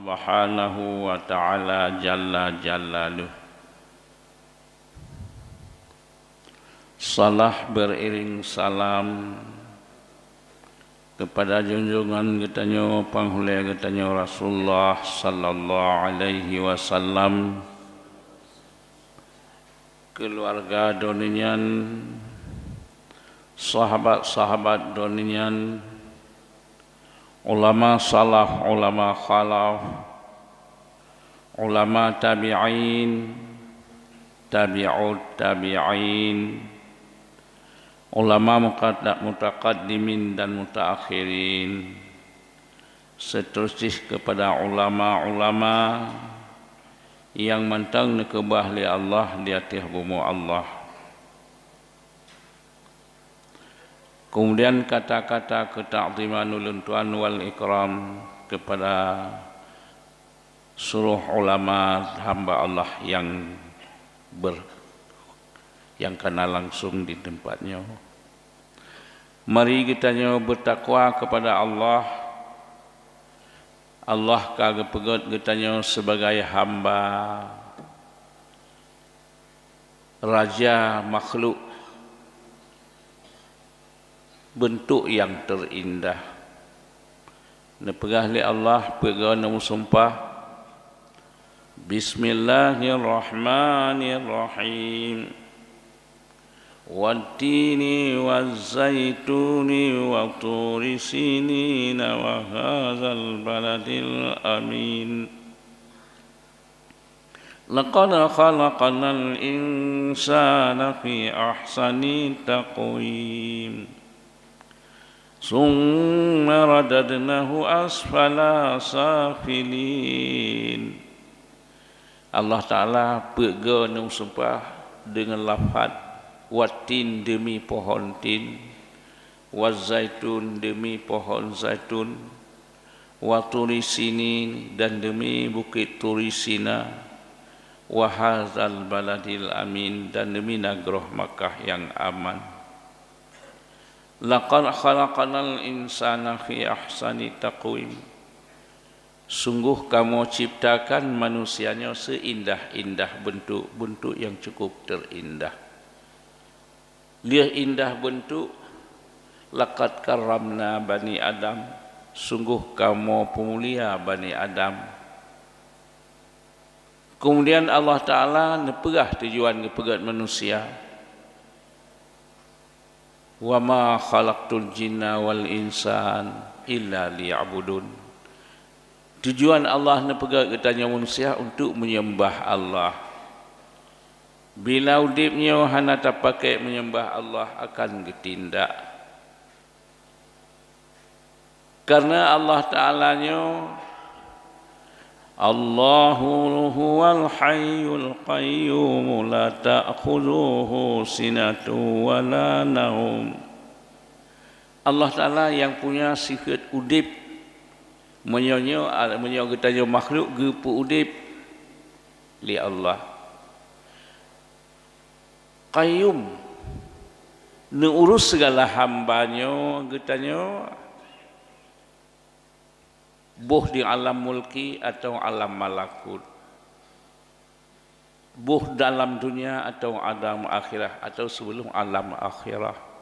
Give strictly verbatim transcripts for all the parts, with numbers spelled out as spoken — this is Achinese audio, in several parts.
Subhanahu wa Ta'ala Jalla Jalaluh. Salah beriring salam kepada junjungan geutanyoe, panghulée geutanyoe Rasulullah sallallahu alaihi wasallam, keuluwarga droeneuh nyan, sahabat-sahabat droeneuh nyan, ulama salaf, ulama khalaf, ulama tabi'in, tabi'ut tabi'in, ulama muqadda-, mutaqaddimin dan mutaakhirin, seterusih kepada ulama-ulama nyang mantong neukeubah lé Allah di ateueh bumoe Allah. Kemudian kata-kata keuta'ziman ulôn tuan wal ikram kepada seluruh ulama hamba Allah nyang ber-, nyang kana langsung di teumpat nyoe. Mari geutanyoe beutakwa kepada Allah. Allah ka geupeugét geutanyoe sibagai hamba, raja makhluk, beuntuk nyang teurindah. Neupeugah lé Allah, peuet goe neumeusumpah, Bismillahirrahmanirrahim. Wattini wazzaituni wa turi sinina wa hadzal baladil amin. Laqad khalaqnal insana fi ahsani taqwim. Tsumma radadnahu asfala safilin. Allah Ta'ala peuet goe neumeusumpah deungon lafaz wattin, demi pohon tin, wazaitun, demi pohon zaitun, wa turi sinin, dan demi bukét Turi Sina, wa hadzal baladil amin, dan demi nanggroe Makkah nyang aman. Laqad khalaqnal insana fi ahsani taqwim. Sunggoh Kamoe ciptakan manusia nyoe seuindah-indah beuntuk, beuntuk nyang cukup teurindah. Lheueh indah beuntuk, laqad karramna bani Adam, sunggoh Kamoe peumulia bani Adam. Keumudian Allah Ta'ala neupeugah tujuan geupeugét manusia, "Wa ma khalaqtul jinna wal insan illa liya'budun." Tujuan Allah neupeugét geutanyoe manusia untuk menyembah Allah. Bila udeb nyoe hana tapakék menyembah Allah, akan geutindak. Karena Allah Ta'ala nyoe, "Allahu huwal hayyul qayyum la ta'khudzuhu sinatun wa la naum." Allah Ta'ala nyang punya sifeuet udeb. Meunyoe nyoe, meunyoe geutanyoe makhluk geupeu udeb lé Allah. Qayyum, neuurus segala hamba nyoe geutanyoe, boh di alam mulki atau alam malakut, boh dalam dunia atau alam akhirat, atau sebelum alam akhirat.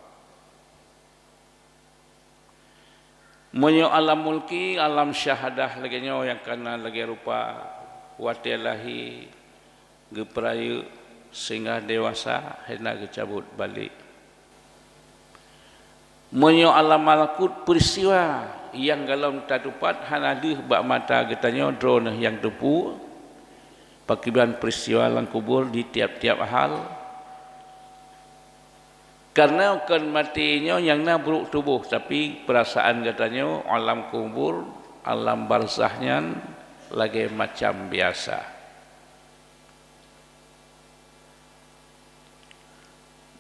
Meunyoe alam mulki, alam syahadah lagée nyoe nyang kana lagée rupa watée lahé geupeurayeuk sehingga dewasa hana geucabot balek. Meunyoe alam malakut, peuristiwa nyang golom tatupat hana deuh bak mata geutanyoe droeneuh nyang teupeu, pakriban peuristiwa lam kubur di tiap-tiap hal. Karena kon maté nyoe nyang na brok tuboh, tapi peurasaan geutanyoe alam kubur, alam barzakh nyan lagée macam biasa.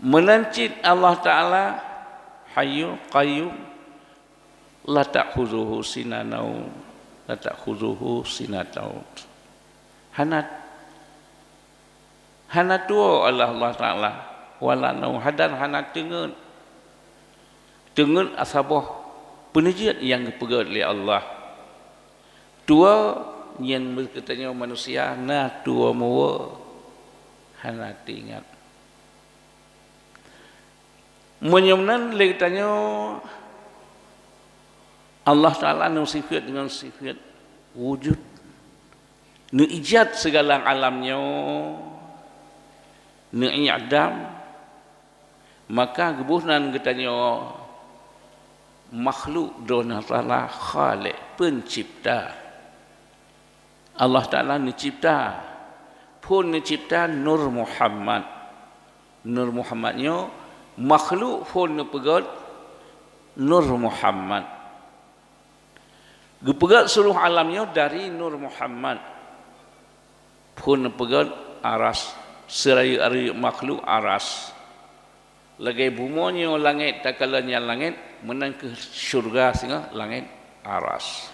Meunan cit Allah Ta'ala Hayyul Qayyum, la ta'khuzuhu sinanau, la ta'khuzuhu sinatau. Hana, hana tuwoe Allah, Allah Ta'ala, wala naum, hadan hana teungeut. Teungeut saboh peuneujeuet nyang geupeugét lé Allah. Tuwoe Nyan geutanyoe manusia na tuwoe muwoe hana teuingat. Meunyoe meunan lé geutanyoe, Allah Taala neusifeuet deungon sifeuet wujud, neuijat sigala alam nyoe, neui'dam, maka geuboh nan geutanyoe makhluk, droeneuh Allah Taala Khaliq, Peuncipta. Allah Taala neucipta. Phon neucipta Nur Muhammad. Nur Muhammad nyoe makhluk phon neupeugét Nur Muhammad. Geupeugét seuluruh alam nyoe dari Nur Muhammad. Phon neupeugét aras, seurayeuk-rayeuk makhluk aras. Lagée bumoe nyoe langét takalon nyang langét, meunan kheueh syeuruga singoh langét aras.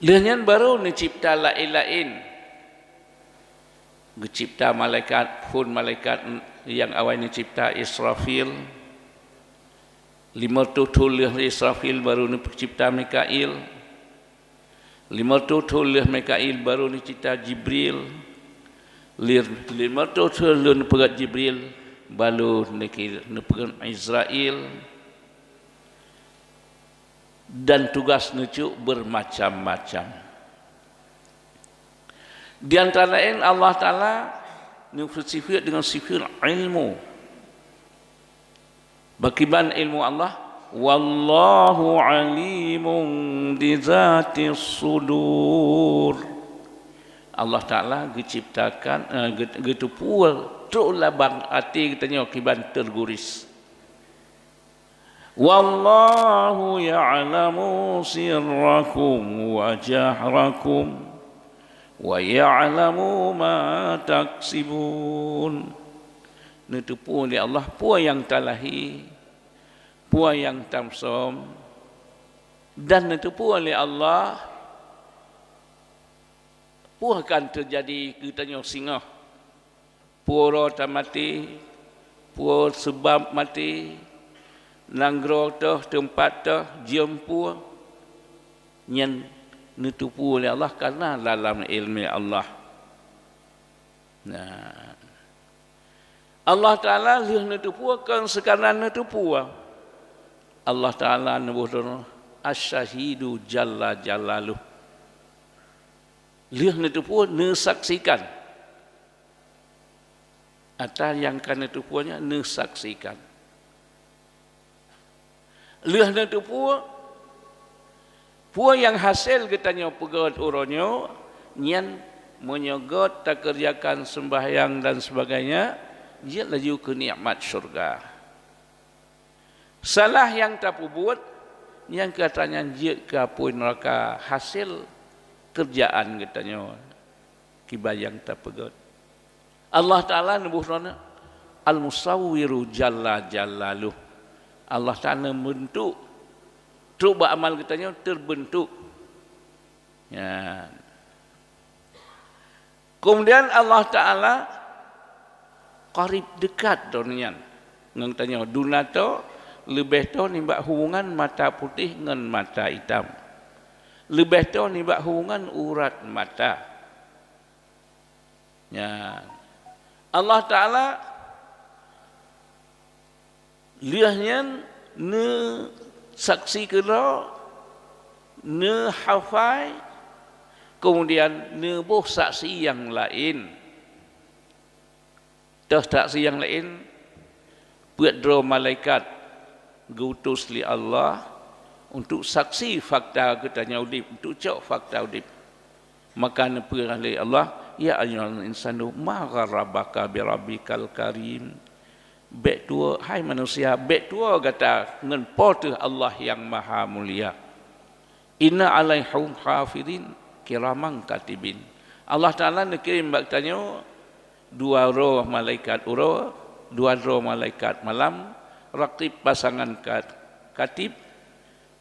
Lheueh nyan barô neucipta laén-laén. Geucipta malaikat, phon malaikat nyang awai neucipta Israfil. Lima reutôh thon lheueh Israfil barô neucipta Mikail. Lima reutôh thon lheueh Mikail barô neucipta Jibril. Lir-, lima reutôh thon lheueh neupeugét Jibril, barô neuki-, neupeugét Izrail. Dan tugas neucok beureumacam-macam. Di antara laén Allah Taala neusifeuet deungon sifeuet ilmu. Pakriban ilmu Allah, "Wallahu alimun bizatis sudur." Allah Taala geuciptakan, eh, geu-, geuteupeue trok lam até geutanyoe kiban teuguris. "Wallahu ya'lamu sirrakum wa jahrakum, wa ya'lamu ma taksibun." Neuteupeue lé Allah peue nyang talahé, peue nyang tapeusöm, dan neuteupeue lé Allah peue akan teujadi keu tanyoe singoh. Peue uroe tamaté, peue seubab maté, nanggroe toh, teumpat toh, jeuem peue, nyan neuteupeue lé Allah kareuna lam iéleumé Allah. Nah, Allah Taala lheueh neuteupeue kon seukadar neuteupeue. Allah Taala neuboh droe Asy-Syahidu Jalla Jalaluh. Lheueh neuteupeue, neusaksikan. Ata nyang ka neuteupeue nyan neusaksikan. Lheueh neuteupeue, peue nyang hasé geutanyoe peugét uroe nyoe, nyan meunyoe gét takeureujakan seumbahyang dan sebagainya, jeuet laju keu nikmat syeuruga. Salah nyang tapeubuet, nyang keu atra nyan jeuet keu apui neuraka hasé keurjaan geutanyoe kiban nyang tapeugét. Allah Taala neuboh droe Al-Musawwiru Jalla Jalaluh. Allah Taala neubeuntuk, trok bak amal geutanyoe teubeuntuk. Nyan. Keumudian Allah Taala qarib, deukat droeneuh nyan ngon tanyoe, duna toh, leubeh toh nibak hubungan mata putéh ngon mata itam, leubeh toh nibak hubungan urat mata. Nyan. Allah Taala lheueh nyan neusaksi keudroe, neuhafai, keumudian neuboh saksi nyang laén. Toh saksi nyang laén, peuet droe malaikat geuutus lé Allah untuk saksi fakta geutanyoe udeb, untuk cok fakta udeb. Maka neupeugah lé Allah, "Ya ayyuhal insanu ma gharraka birabbikal karim." Bék tuwoe, hai manusia, bék tuwoe gata ngon Po teuh Allah nyang Maha Mulia. "Inna 'alaikum hafizin kiraman katibin." Allah Taala neukirém bak tanyoe dua droe malaikat uroe, dua droe malaikat malam, raqib pasangan kat-, katib,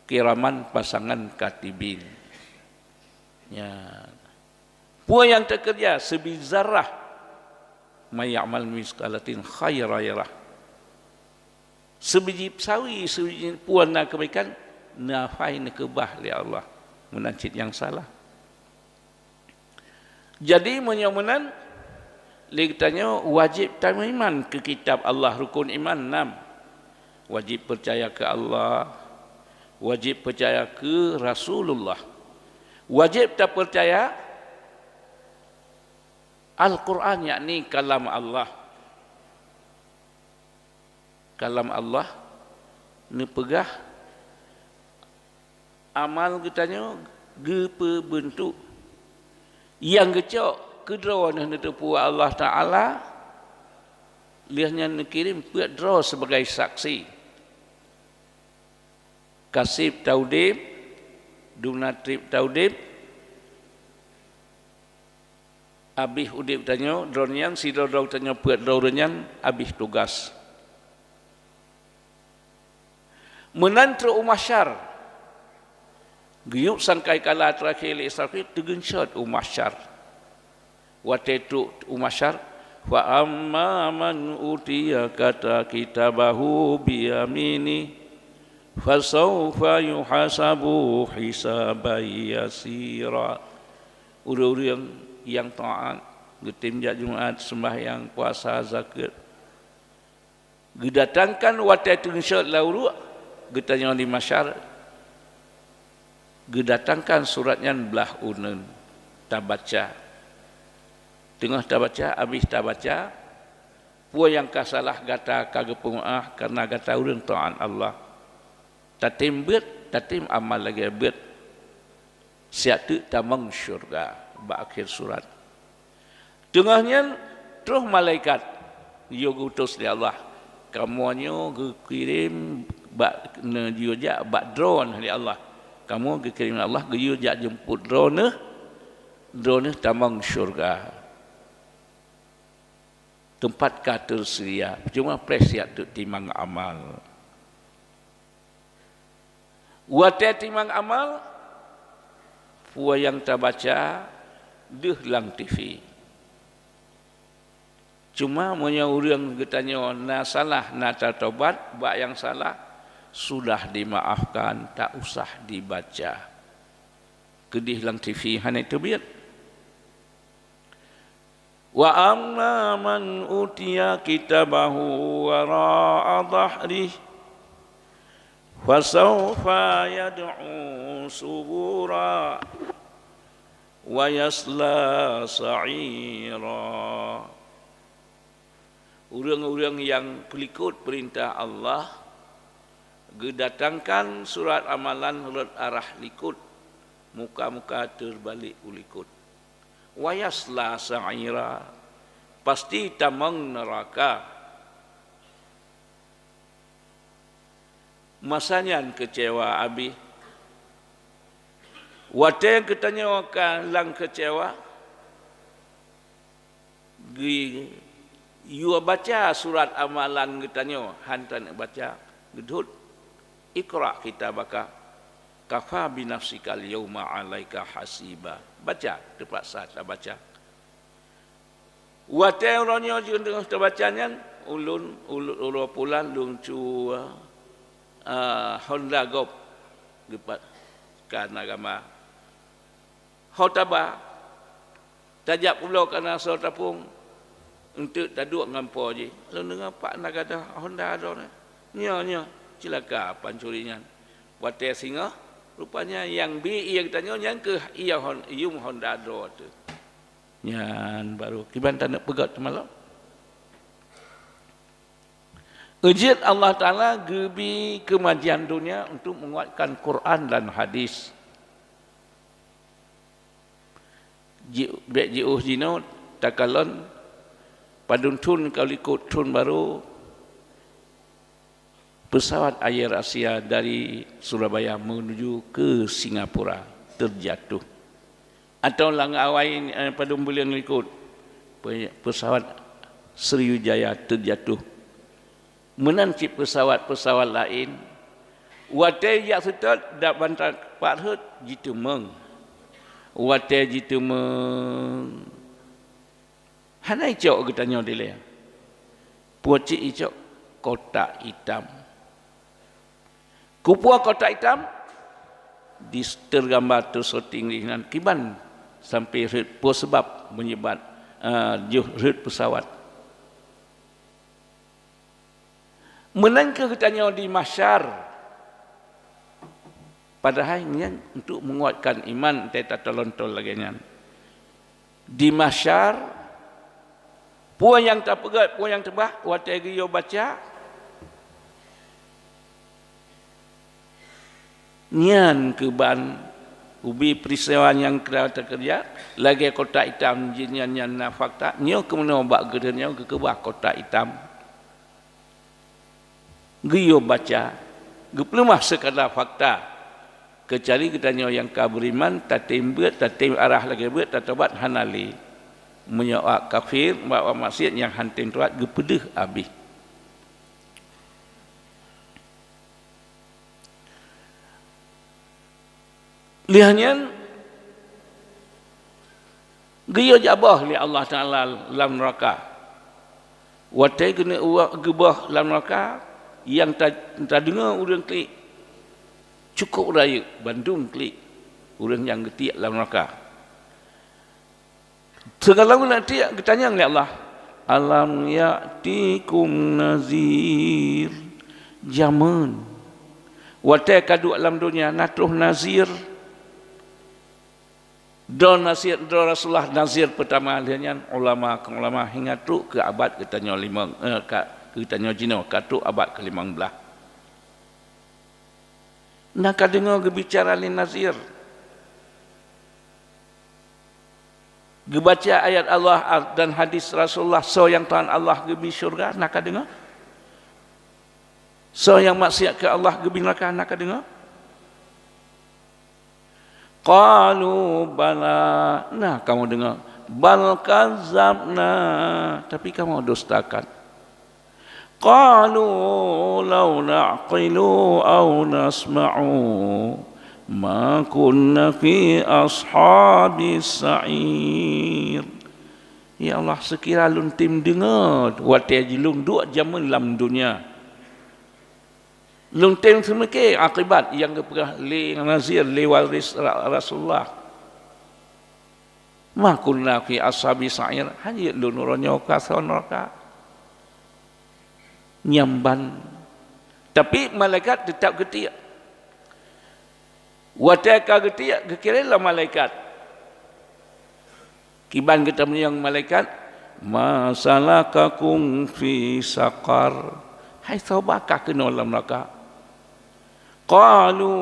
kiraman pasangan katibin. Ya. Peue nyang teukeureuja, seubi zarah, "May ya'mal misqala dzarratin khairan yarah." Sibiji sawi, sibiji peue na keubaikan, neuhafai, neukeubah lé Allah. Meunan cit nyang salah. Jadi meunyoe meunan, lé geutanyoe wajéb tameuiman keu kitab Allah, rukun iman nam. Wajéb peucaya keu Allah, wajéb peucaya keu Rasulullah. Wajéb tapeucaya Al-Qur'an, yakni kalam Allah. Kalam Allah neupeugah amal geutanyoe geupeubeuntuk nyang geucok keudroe neuteupeu Allah Taala, lheueh nyan neukirém peuet droe sibagai saksi. Ka seb taudeb, dum na treb taudeb, abéh udeb tanyoe, droeneuh nyan sidroe-droe tanyoe peuet droe nyan abéh tugaih. Meunan trok u mahsyar, geuyue sangkai kala teurakhé lé Israfil, teugeunsot u mahsyar. Watée trok u mahsyar, "Fa amma man utiya kata kitabahu biyamini, fasaufa yuhasabu hisaban yasira." Ureuëng-ureuëng nyang taát, geutem jak Jumat, seumbahyang, puasa, zakeuet, geudatangkan watée teugeunsot lam uruek geutanyoe di mahsyar, geudatangkan surat nyan blaih uneuen, tabaca. Teungoh tabaca, abéh tabaca, peue nyang ka salah gata ka geupeumeuáh kareuna gata ureuëng taát Allah. Tatem beuet, tatem amal lagée beuet. Siat teuk tamong syeuruga bak akhé surat. Teungoh nyan troh malaikat geuyue geutos lé Allah. Kamoe nyoe geukirém bak, neujak bak droeneuh lé Allah. Kamoe geukirém lé Allah geuyue jak jeumpot droeneuh, droeneuh tamong syeuruga. Teumpat ka teuseudia, cuma preh siat teuk timang amal. Watée timang amal, peue nyang tabaca deuh lam T V. Cuma meunyoe ureuëng geutanyoe na salah, na tatobat bak nyang salah, sudah dimaafkan, tak usah dibaca. Keudeh lam T V hana teubiet. Wa amma man utiya kitabahu wara'a dhahrih, fasaufa yad'u subura, wa yasla sa'ira. Ureuëng-ureuëng nyang peulikot peurintah Allah, geudatangkan surat amalan rot arah likot, muka-muka teubalék u likot. Wa yasla sa'ira, pasti tamong neuraka. Masa nyan keucewa abéh. Watée geutanyoe ka lam keucewa, geuyue baca surat amalan geutanyoe, han taneuk baca, geudhôt, "Iqra kitabaka, kafa binafsikal yauma 'alaika hasiba." Baca, teupaksa tabaca. Watée uroe nyoe jeuet teungoh tabaca nyan, ulôn, ulôn, uroe pulan lôn cue, a, Honda gob geupat ka na gama. Ho taba, tajak pulo ka na soe tapông, eunteuk taduek ngon po jih. Lôn deungoe pat na gadôh Honda droeneuh. Nyoe, nyoe, ceulaka pancuri nyan. Watée singoh, rupanya nyang bi ié geutanyoe nyan keuh ié Hon-, yum Honda droe teuh. Nyan baru kiban taneuk peugét teuma lom. Jeuet Allah Taala geubi keumajian donya untuk menguatkan Quran dan hadis. Ji-, bék jiôh jinoe takalon padum thon ka likot thon barô, pesawat Air Asia dari Surabaya menuju ke Singapura terjatuh. Atau lam awai, eh, padum buleuen likot, pe-, pesawat Sriwijaya terjatuh. Meunan cit pesawat-pesawat laén, watée jak seutôt dak bantak Pak Rhot jiteumeung. Watée jiteumeung, hana icok geutanyoe dilée. Peue cit icok? Kotak itam. Kupeue kotak itam? Di teugambar teusyuting di nan kiban sampai rhot peue sabab meunyebat, eh, jih rhot pesawat. Meunan keuh geutanyoe di mahsyar. Padahai nyan untuk menguatkan iman, teuka tatolon-tolon lagée nyan. Di mahsyar, peue nyang tapeugét, peue nyang teubah, watée geuyue baca, nyan keuban ubé peristiwa nyang keu teukeurija, lagée kotak itam jih nyan, nyan na fakta, nyoe keunoe bak geutanyoe geukeubah kotak itam. Geuyue baca, geupeuleumah seukadar fakta. Keucuali geutanyoe nyang ka beuriman, tatem beuet, tatem arah lagée beuet, tatobat hana lé. Meunyoe awak kafé, bak maksiat nyang han tem tobat, geupeudeuh abéh. Lheueh nyan, geuyue jaboh lé Allah Taala lam neuraka. Watée geuneuk uwa-, geuboh lam neuraka, nyang ta-, tadeungoe ureuëng klik, cukup rayeuk bandum klik ureuëng nyang geutiek lam neuraka. Seugala geunak tiek geutanyong lé Allah, "Alam ya'tikum nazir?" Jameun. Watée ka duek lam donya na troh nazir. Droe nazir, droe Rasulullah nazir peutama lheueh nyan ulama keu ulama hingga trok keu abad geutanyoe limong, eh, ka, geutanyoe jinoe ka trok abad keu limong blaih. Na ka deungoe geubicara lé nazir. Geubaca ayat Allah dan hadis Rasulullah, soe nyang taát Allah geubri syeuruga, na ka deungoe? Soe nyang maksiat keu Allah geubri neuraka, na ka deungoe? Qalu bala, na kamoe deungoe. Bal kazabna, tapi kamoe dustakan. Qalu law na'qilu aw nasma'u ma kunna fi ashabis sa'ir. Ya Allah, seukira lôn tem deungoe watée jih lôn duek jameun lam donya. Lôn tem seumike akibat nyang geupeugah lé nazir, lé waréh Ra-, Rasulullah. Ma kunna fi ashabi sa'ir, hana lôn uroe nyoe ka asoe neuraka. Nyang ban. Tapi malaikat teutap geutiek. Watée ka geutiek, geukirém lom malaikat. Kiban geutamanyong malaikat, "Ma salakakum fi saqar?" Hai soe ba kah keunoe lam neuraka? Qalu,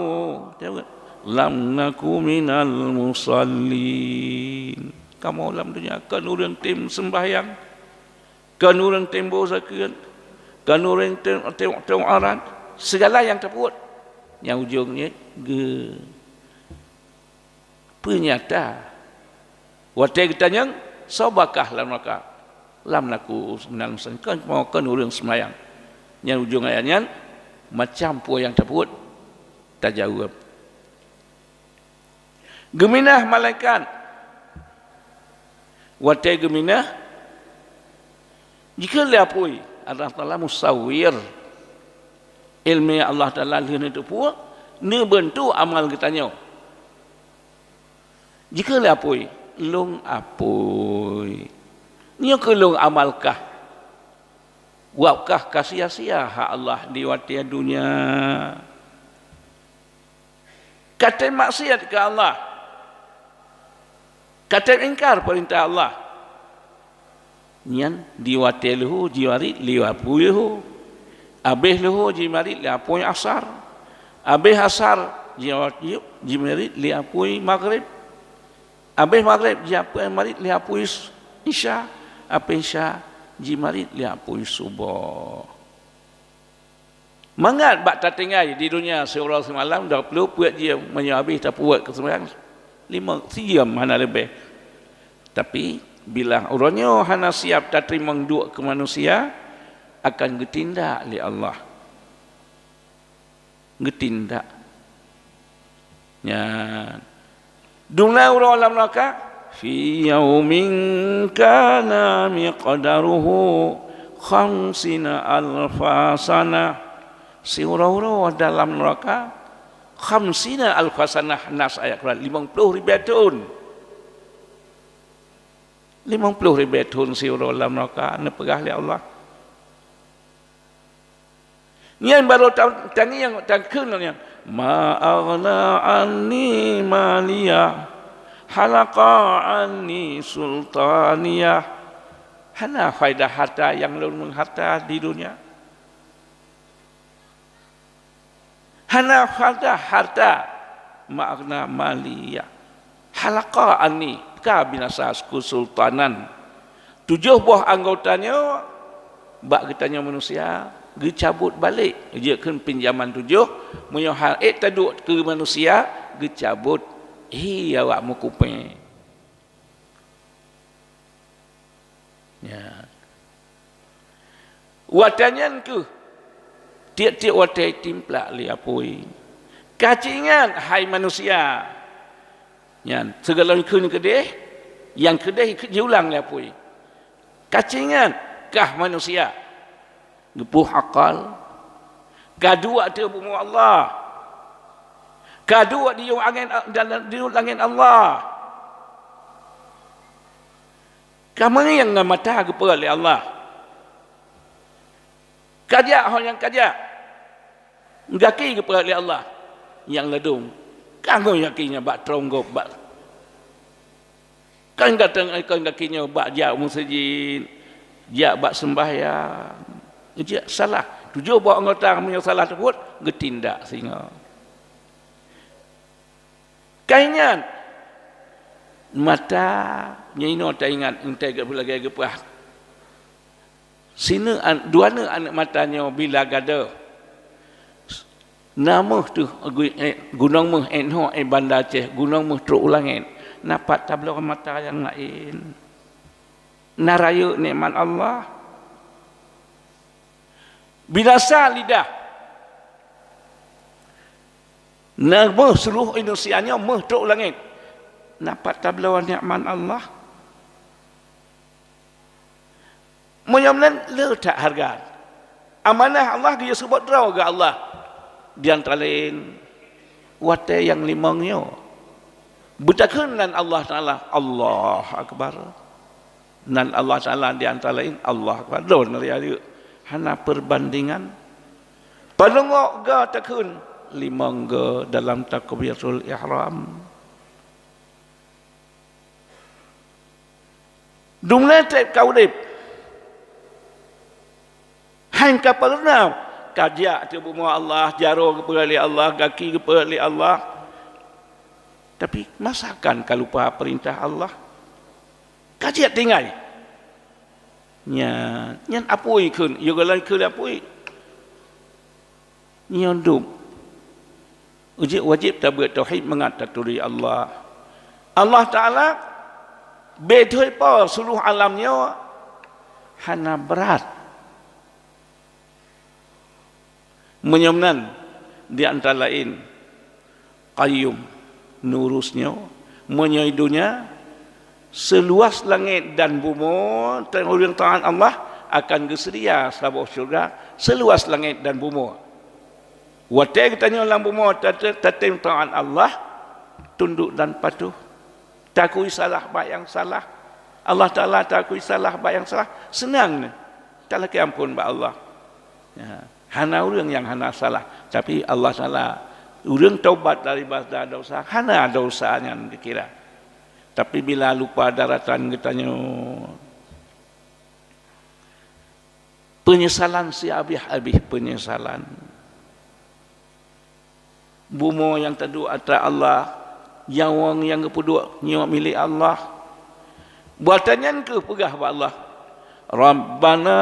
"Lam naku minal musallin." Kamoe lam donya kon ureuëng tem seumbahyang, kon ureuëng tem boh zakeuet, kon ureuëng tem, tem, tem aurat, seugala nyang tapeubuet. Nyang ujong nyan geu-, peunyata. Watée geutanyong, "Soe ba kah lam neuraka?" "Lam naku minal musallin." Kon, kon ureuëng seumayang. Nyan ujong ayat nyan, macam peue nyang tapeubuet, tajaweueb. Geuminah malaikat. Watée geuminah, jikheun lé apui, Allah Taala musawir. Iéleumé Allah Taala lheueh neuteupeue, neubeuntuk amal geutanyoe. Jikheun lé apui, "Lôn apui, nyoe keuh lôn amal kah?" Wab kah ka sia-sia hak Allah di watée donya. Ka tem maksiat keu Allah. Ka tem ingkar peurintah Allah. Nyan di watée leuhô jimarit lé apui leuhô. Abéh leuhô jimarit lé apui asar. Abéh asar ji-, jimarit lé apui magrib. Abéh magrib jimarit lé apui isya. Abéh isya jimarit lé apui suboh. Mangat bak tatinggai di donya siuroe simalam, dua ploh peuet jeuem, meunyoe abéh tapeubuet keu seumayang, limong sijeuem hana leubeh. Tapi, bila uroe nyoe hana siab tateurimong duek keu manusia, akan geutindak lé Allah. Geutindak. Nyan. Dumna uroe lam neuraka, "Fi yaumin kana miqdaruhu khamsina alfa sanah." Siuroe-uroe dalam neuraka, Khamsina alfa sanah, nas ayat Quran, limong ploh ribèe thon. Limong ploh ribèe thon siuroe lam neuraka, neupeugah lé Allah. Nyan barô ta-, tangieng, takheun lom nyan, "Ma aghna anni maliyah, halaqa anni sultaniyah." Hana faedah hareuta nyang lôn meuhareuta di dunia. Hana faedah hareuta, ma aghna maliyah, halaqa anni, ka binasa kesultanan. Tujoh boh anggota nyoe bak geutanyoe manusia geucabot balek, jeuet kheun pinjaman tujoh, meunyoe han ék taduek keu manusia geucabot, hi awak meukupée. Ya. Watée nyan kheueh tieb-tieb watée timplak lé apui. Ka ci ingat, hai manusia! Nyan, sigohlom kheun keudeh, nyang keudeh jiulang lé apui. Ka ci ingat, kah manusia! Geupôh akal, ka duek ateueh bumoe Allah, ka duek di yue angén, di yue langét Allah. Ka meungieng ngon mata geupeugah lé Allah. Ka jak ho nyang ka jak. Gaki geupeugah lé Allah. Nyang ladôm, ka ngui gaki nyan bak trong gob, bak, kon gata-, kon gaki nyoe bak jak meuseujid, jak bak seumbahyang. Jak salah. Tujoh boh anggota meunyoe salah teupeubuet, geutindak singoh. Ka ingat, mata nyoe inoe taingat, enteuk lagée geupeugah. Sineuk an-, dua neuk aneuëk mata nyoe bila gadôh. Na méuh teuh gu-, eh, gunong méuh, eh, nyoe, eh, Banda Aceh, gunong méuh trok u langét. Na pat tabloe mata nyang laén. Na rayeuk nikmat Allah. Binasa lidah. Na méuh seuluruh Indonesia nyoe méuh trok u langét. Na pat tabloe nikmat Allah. Meunyoe meunan le that hareuga. Amanah Allah geuyue seubot droe geuh Allah. Di antara laén, watée nyang limong nyoe beutakheun nan Allah Taala, Allahu Akbar. Nan Allah Taala di antara laén, Allahu Akbar. Lôn riayeuk hana peubandingan. Palungok ga takheun, limong ga dalam takbiratul ihram. Dumna treb ka udeb. Hai ka peureuna, ka jak teuh bumoe Allah, jaroe geupeugah lé Allah, gaki geupeugah lé Allah. Tapi masa kan ka lupa peurintah Allah. Ka jeuet tinggai. Nyan, nyan apui kheun, yôh gohlom kheun apui. Nyoe dum. Uji wajéb tabeuet tauhid mangat taturi Allah. Allah Taala beutôi po seuluruh alam nyoe hana brat. Meunyoe meunan, di antara laén, Qayyum, neurus nyoe, meunyoe donya seuluwas langét dan bumoe, ureuëng taát Allah akan geuseudia saboh syeuruga seuluwas langét dan bumoe. Watée geutanyoe lam bumoe tate-, tatem taát Allah, tunduk dan patuh. Takui salah bak nyang salah. Allah Taala takui salah bak nyang salah. Seunang neuh. Talakée amphon bak Allah. Ya. Hana ureuëng nyang hana salah. Tapi Allah Taala, ureuëng taubat daripada dosa, hana dosa nyan dikira. Tapi bila lupa daratan geutanyoe, peunyesalan siabéh-abéh peunyesalan. Bumoe nyang taduek atra Allah, nyawöng nyang geupeuduek nyoe milék Allah. Buatan nyan kheueh peugah bak Allah, "Rabbana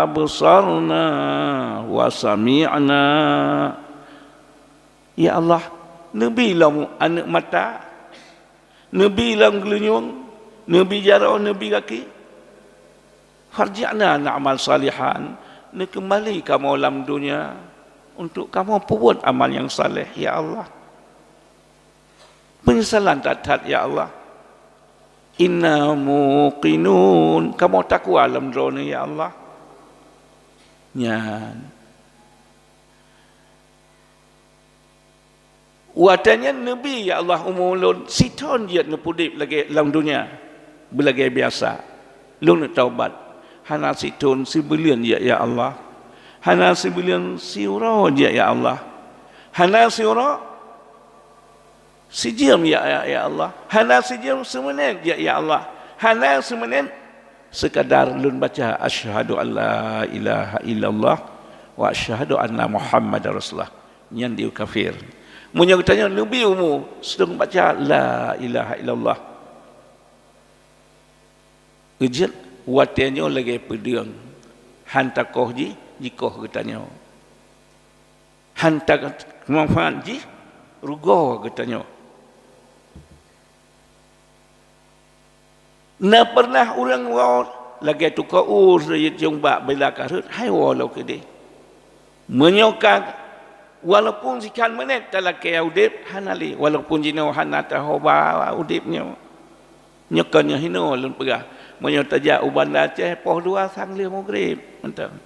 absarna wa sami'na." Ya Allah, neubi lom aneuëk mata, neubi lom geulinyueng, neubi jaroe, neubi gaki. Farji'na na'mal salihan, neukeumbali kamoe lam donya untuk kamoe peubuet amal nyang saleh, ya Allah. Peunyesalan that-that, ya Allah. Inna muqinun, kamoe takwa lam Droeneuh, ya Allah. Nyan. Watée nyan neubi, "Ya Allah, umu lôn sithon jeuet neupeudeb lagée lam donya, beulagée biasa. Lôn neutaubat, hana sithon sibuleuen jeuet, ya Allah. Hana sibuleuen siuroe jeuet, ya Allah. Hana siuroe sijeuem, ya, ya, ya Allah. Hana sijeuem simeunét jeuet, ya Allah. Hana simeunét, sekadar lôn baca, 'Asyhadu an la ilaha illallah wa asyhadu anna Muhammadar Rasulullah.'" Nyan di kafir. Meunyoe geutanyoe neubi umu, sedang baca la ilaha illallah, jeuet watée nyoe lagée peudeueng, han takoh jih, jikoh geutanyoe. Han tamanfaat jih, rugoe geutanyoe. Na pernah ureuëng woe lagée tukoe u, seujeuet jong bak bila ka rhot, hai woe lom keudeh. Meunyoe ka, walaupun sikhan meunét talakée udeb, hana lé, walaupun jinoe hana tahoba udeb nyoe. Nyoe kon nyoe hinoe lôn peugah, meunyoe tajak u Banda Aceh poh dua sang lheueh mugreb, mantong.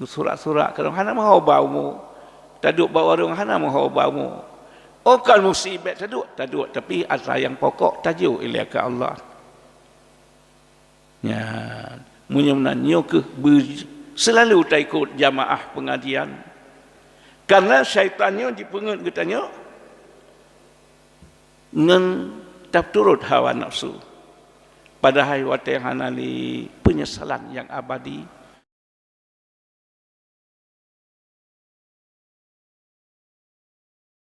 Surak-surak keudroe hana meuhoba umu. Taduek bak warong hana meuhoba umu. Oh, kon musibet taduek, taduek, tapi atra nyang pokok tajok ilée keu Allah. Nyan, meunyoe meunan nyoe kheueh beu-, seulalu taikot jamaah pengajian. Karena syaitan nyoe jipeungeut geutanyoe ngon taturot hawa nafsu. Padahai watée hana lé peunyesalan nyang abadi,